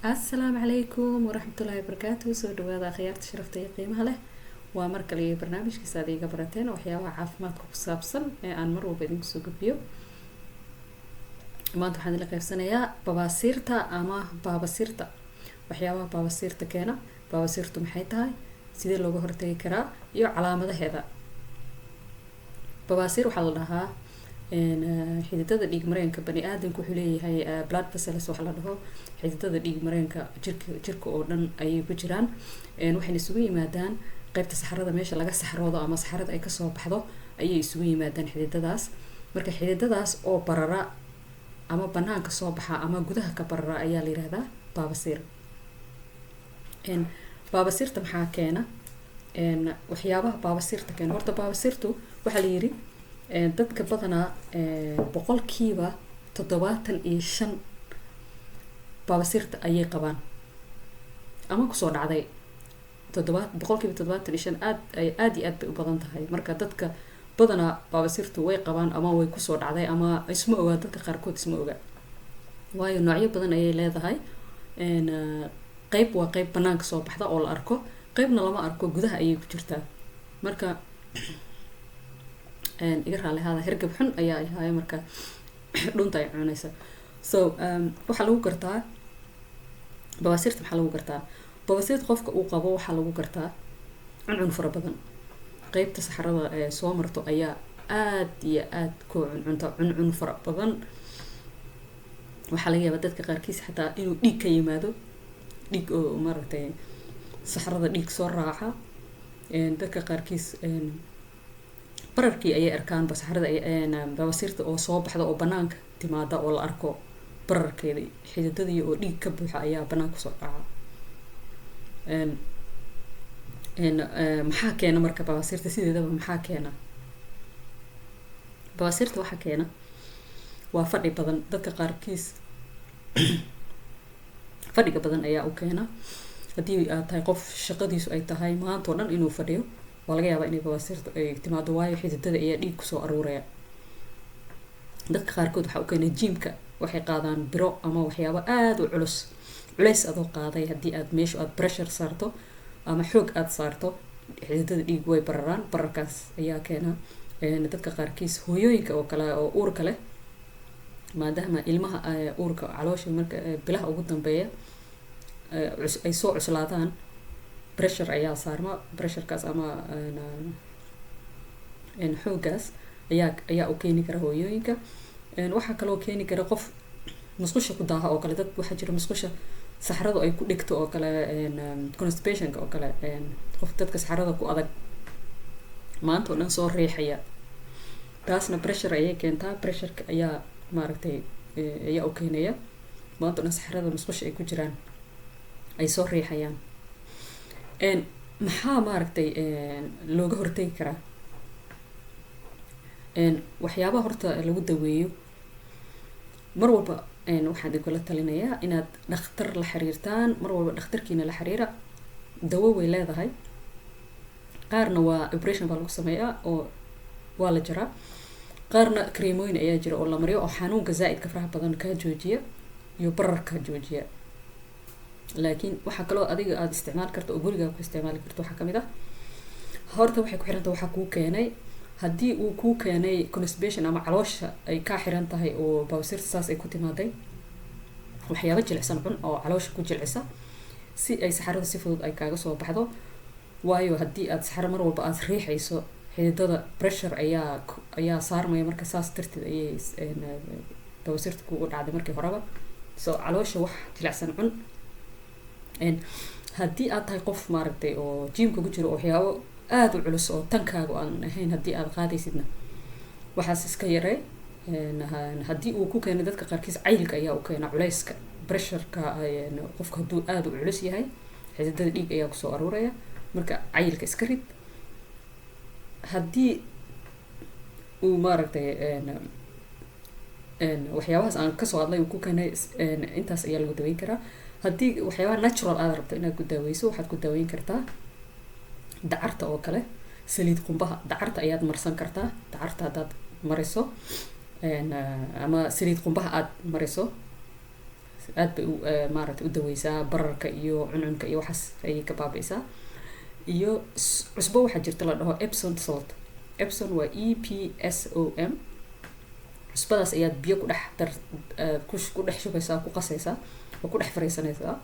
Asalaamu calaykum waraxmatullaahi wabarakaatu. Soo dhawaada akhyaarta sharafta iyo qiimaha leh. Waa mar kale iyo barnaamijkiisa aad iga barateen, waxyaabaha caafimaadka ku saabsan ee aan mar walba idinku soo gudbiyo. Maanta waxaan idinla qaybsanayaa babaasiirta ama baabasiirta, waxyaabaha baabasiirta keena. Baabasiirtu maxay tahay, sidee looga hortagi karaa iyo calaamadaheeda? Babaasiir waxaa la dhahaa xididada dhiig mareenka bani aadamka. Wuxuu leeyahay blood vessels waxa la dhaho. Xididada dhiig mareenka jirka oo dhan ayay ku jiraan, waxayna isugu yimaadaan qeybta saxarada, meesha laga saxroodo ama saxarada ay kasoo baxdo ayay isugu yimaadaan xididadaas. Marka xididadaas oo barara ama banaanka soo baxa ama gudaha ka barara ayaa la yihahdaa baabasiir. Baabasiirta maxaa keena? Waxyaabaha baabasiirta keena, horta baabasiirtu waxaa la yiri dadka badanaa 75% baabasiirta ayay qabaan ama kusoo dhacday. 75% aad aada iyo aad bay u badan tahay. Marka dadka badanaa baabasiirtu way qabaan ama way kusoo dhacday ama isma ogaa. Dadka qaarkood isma oga, waayo noocyo badan ayay leedahay. Qeyb waa qeyb banaanka soo baxda oo la arko, qeybna lama arko, gudaha ayay ku jirtaa. Marka iga raali ahaada, hergab xun ayaa ahaayo, marka dhunta ay cunaysa. So waxaa lagu gartaa babaasiirta, maxaa lagu gartaa babaasiirta qofka uu qabo? Waxaa lagu gartaa cuncun fara badan. Qeybta saxarada ee soo marto ayaa aad iyo aad ku cuncunta, cuncun fara badan. Waxaa laga yaabaa dadka qaarkiis xataa inuu dhiig ka yimaado, dhiig oo maaragtay saxarada dhiig soo raaca. Dadka qaarkiis bararkii ayay arkaanba, saxarada baabasiirta oo soo baxda oo banaanka timaada oo la arko bararkeeda, xididadii oo dhiig ka buuxa ayaa banaanka kusoo dhaca. Maxaa keena marka baabasiirta sideedaba? Maxaa keena baabasiirta? Waxaa keena waa fadhi badan. Dadka qaarkiis fadhiga badan ayaa u keena. Haddii aad tahay qof shaqadiisu ay tahay maanta oo dhan inuu fadhiyo, waa laga yaabaa inay baabasiirta ay timaado, waayo xididada ayaa dhiig kusoo aruuraya. Dadka qaarkood waxaa u keena gym-ka, waxay qaadaan biro ama waxyaabo aada u culus. Culays adoo qaaday, haddii aad meesha aad pressure saarto ama xoog aada saarto, xididada dhiig way bararaan, bararkaas ayaa keena. Dadka qaarkiis, hooyooyinka oo kale oo uurka leh, maadaama ilmaha uurka caloosha marka bilaha ugu dambeeya ay soo cuslaadaan, pressure ayaa saarma. Pressurekaas ama xooggaas ayaa u keeni kara hooyooyinka. Waxaa kaloo keeni kara qof musqusha ku daaha oo kale. Dad waxaa jira musqusha saxradu ay ku dhigto oo kale, constipationka oo kale. Qof dadka saxrada ku adag, maanta oo dhan soo riixaya, taasna pressure ayay keentaa. Pressureka ayaa maaragtay ayaa u keenaya, maanta o dhan saxrada musqusha ay ku jiraan ay soo riixayaan. Maxaa maaragtay looga hortegi karaa? Waxyaabaha horta lagu daweeyo, mar walba waxaan idinkula talinayaa inaad dhakhtar la xiriirtaan. Mar walba dhakhtarkiina la xiriira. Dawo way leedahay, qaarna waa operation baa lagu sameeyaa oo waa la jaraa, qaarna creamooyin ayaa jira oo la mariyo oo xanuunka zaa-idka faraha badan kaa joojiya iyo bararka joojiya. Laakiin waxaa kaloo adiga aada isticmaali karto oo gurigaa ku isticmaali karto waxaa kamid ah, horta waxay ku xiranta waxaa kuu keenay. Haddii uu kuu keenay constipation ama caloosha ay kaa xiran tahay oo baabasiirta saas ay ku timaaday, waxyaabo jilicsan cun oo caloosha ku jilcisa si ay saxarada si fudud ay kaaga soo baxdo. Waayo haddii aad saxaro mar walba aada riixayso, xididada pressure ayaa saarmaya. Marka saas darteed ayay baabasiirta kugu dhacday markii horeba. So caloosha wax jilicsan cun. Haddii aad tahay qof maaragtay oo gym-ka ku jiro oo waxyaabo aada u culus oo tankaagu aan ahayn haddii aad qaadaysidna, waxaas iska yaree. Haddii uu ku keenay, dadka qaarkiis caylka ayaa u keena, culayska, pressureka. Qofka hadduu aada u culus yahay, xididada dhiig ayaa kusoo aruuraya. Marka cayilka iska rid. Haddii uu maaragtay waxyaabahaas aan kasoo hadlay uu ku keenay, intaas ayaa lagu daweyn karaa. Haddii waxyaabaha natural aad rabto inaad ku daaweyso, waxaad ku daaweyn kartaa dacarta oo kale, saliid qumbaha. Dacarta ayaad marsan kartaa. Dacarta haddaad mariso ama saliid qumbaha aad mariso. Aad bay u maaragtay u daweysaa bararka iyo cuncunka iyo waxaas ayay ka baabi'isaa. Iyo cusbo waxaa jirta la dhaho Epsom salt. Epsom waa EPSOM. Cusbadaas ayaad biyo ku dhex dar ku dhex shubaysaa, ku qasaysaa oo ku dhex fariisanaysaa.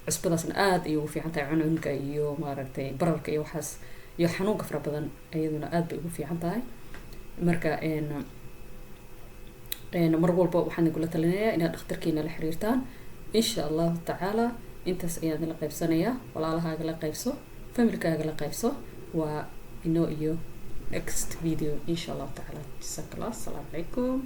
Cusbadaasna aad ayay ugu fiican tahay cuncunka iyo maaragtay bararka iyo waxaas iyo xanuunka fara badan, iyaduna aad bay ugu fiican tahay. Marka mar walba waxaan idinkula talinayaa inaad dhakhtarkiina la xiriirtaan, insha Allahu tacaala. Intaas ayaan idinla qaybsanayaa. Walaalahaaga la qaybso, familkaaga la qaybso. Waa inoo iyo next video, insha Allahu tacaala. Jazaak Allah. Asalaamu calaykum.